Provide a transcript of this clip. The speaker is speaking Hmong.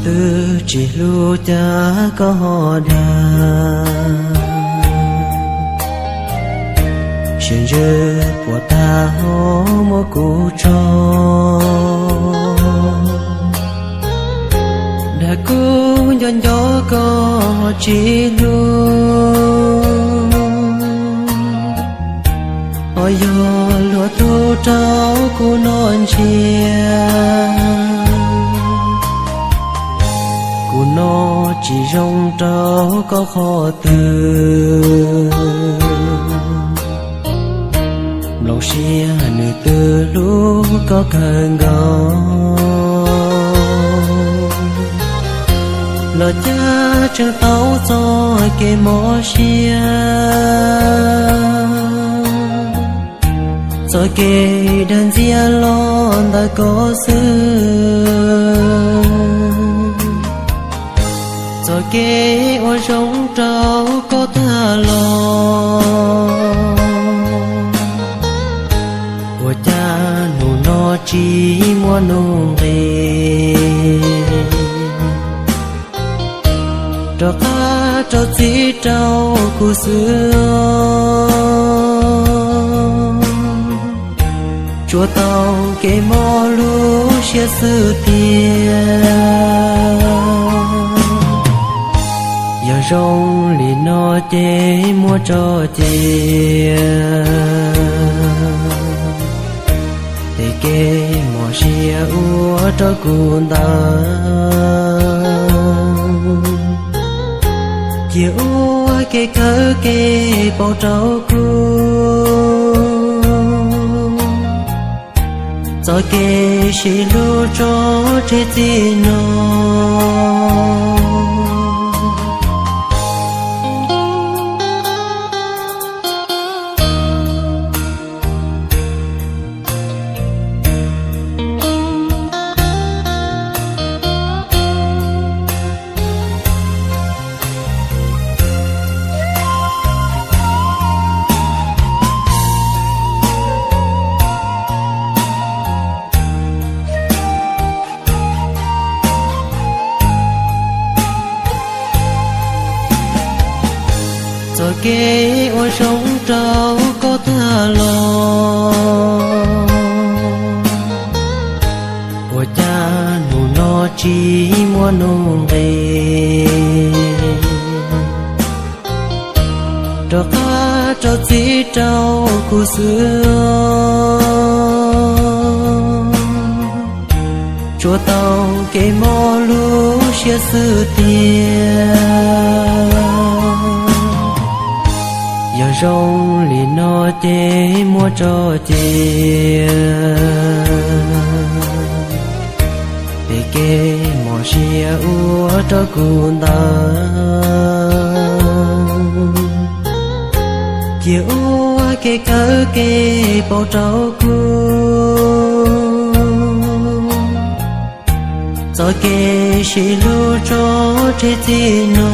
Twb tsis hlub cas koj ho dag, siav ntsws puas tag ho muab kuv tso. Dag kuv nco nco koj tsis hlub, ho yog luag tub rau kuv noj ntsiav. Kuv noj tsis zoo rau koj qhov twg, nplooj siab nws twb hlub koj kawg nkaus, los cas tseem tau txoj kev mob siab, txoj kev dag ntxias los ntawm koj xwb, txoj kev ua zoo rau koj tag los, ua cas hnub no tsis muaj nuj nqis rov qab rau txim rau kuv xwb. Tsuas tau kev mob lub siab xwb tiag, yog zoo li no ces muab tso cia, tej kev mob siab ua rau kuv ntawd, cia ua kev kawg kev paub rau kuv, txoj kev sib hlub tso tseg txij no. Txoj kev ua zoo rau koj tag los, ua cas hnub no tsis muaj nuj nqis rov qab rau txim rau kuv xwb. Tsuas tau kev mob lub siab xwb tiag, yog zoo li no ces muab tso cia, tej kev mob siab ua rau kuv ntawd, cia ua kev kawg kev paub rau kuv, txoj kev sib hlub tso tseg txij no.